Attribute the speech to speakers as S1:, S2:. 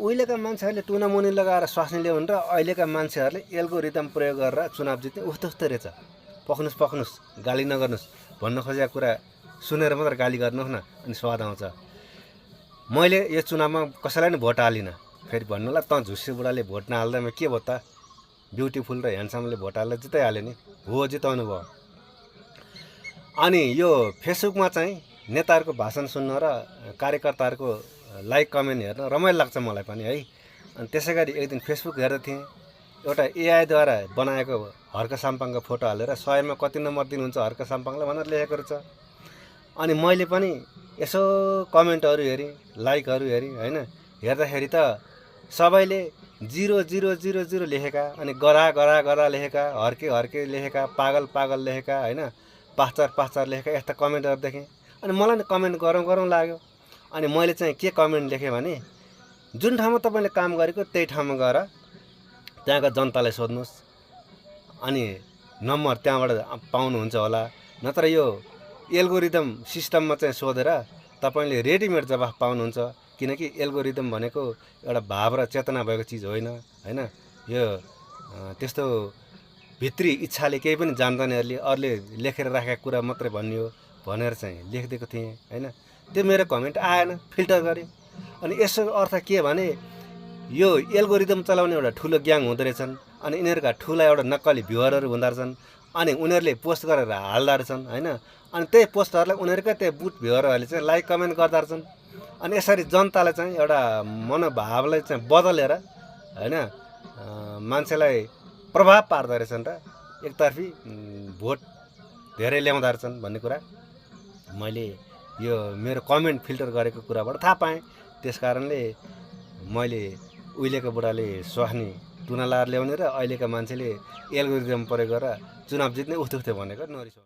S1: उहिलेका मान्छेहरूले टुनामुनि लगाएर स्वास्नी ल्याउन् र अहिलेका मान्छेहरूले एल्गोरिदम प्रयोग गरेर चुनाव जित्ने उस्तो रहेछ। पक्नुस् गाली नगर्नुस् भन्न खोजेको कुरा सुनेर मात्र गाली गर्नुहोस् न, अनि स्वाद आउँछ। मैले यो चुनावमा कसैलाई नि भोट हालिनँ। फेरि भन्नुला त झुसे बुढाले भोट नहाल्दामा के भयो त, ब्युटिफुल र ह्यान्डसमले भोट हालेर जिताइहाल्यो नि, हो जिताउनु भयो। अनि यो फेसबुकमा चाहिँ नेताहरूको भाषण सुन्न र कार्यकर्ताहरूको लाइक कमेन्ट हेर्न रमाइलो लाग्छ मलाई पनि है। अनि त्यसै गरी एक दिन फेसबुक हेर्दै थिएँ, एउटा एआईद्वारा बनाएको हर्क साम्पाङको फोटो हालेर 100मा कति नम्बर दिनुहुन्छ हर्क साम्पाङलाई भनेर लेखेको रहेछ। अनि मैले पनि यसो कमेन्टहरू हेरेँ, लाइकहरू हेरेँ होइन। हेर्दाखेरि त सबैले 0000 लेखेका, अनि गरा लेखेका, हर्के लेखेका, पागल लेखेका होइन, पास्टर लेखेका, यस्ता कमेन्टहरू देखेँ। अनि मलाई नि कमेन्ट गरौँ लाग्यो। अनि मैले चाहिँ के कमेन्ट लेखेँ भने, जुन ठाउँमा तपाईँले काम गरेको त्यही ठाउँमा गएर त्यहाँका जनतालाई सोध्नुहोस्, अनि नम्बर त्यहाँबाट पाउनुहुन्छ होला। नत्र यो एल्गोरिदम सिस्टममा चाहिँ सोधेर तपाईँले रेडिमेड जवाफ पाउनुहुन्छ। किनकि एल्गोरिदम भनेको एउटा भाव र चेतना भएको चिज होइन होइन। यो त्यस्तो भित्री इच्छाले केही पनि जान्दैनहरूले अरूले लेखेर राखेको कुरा मात्रै भन्ने हो भनेर चाहिँ लेखिदिएको थिएँ होइन। त्यो मेरो कमेन्ट आएन, फिल्टर गरेँ। अनि यसो अर्थ के भने यो एल्गोरिदम चलाउने एउटा ठुलो ग्याङ हुँदो रहेछन्। अनि यिनीहरूका ठुला एउटा नक्कली भ्युवरहरू हुँदो रहेछन्। अनि उनीहरूले पोस्ट गरेर हाल्दा रहेछन् होइन। अनि त्यही पोस्टहरूलाई उनीहरूकै त्यही बुट भ्युवरहरूले चाहिँ लाइक कमेन्ट गर्दा रहेछन्। अनि यसरी जनतालाई चाहिँ एउटा मनोभावलाई चाहिँ बदलेर होइन मान्छेलाई प्रभाव पार्दो रहेछन् र एकतर्फी भोट धेरै ल्याउँदा रहेछन् भन्ने कुरा मैले यो मेरो कमेन्ट फिल्टर गरेको कुराबाट थाहा पाएँ। त्यस कारणले मैले उहिलेको बुढाले स्वास्नी टुना लाएर ल्याउने र अहिलेका मान्छेले एल्गोरिदम प्रयोग गरेर चुनाव जित्ने उस्तो भनेको नरिसाउनु।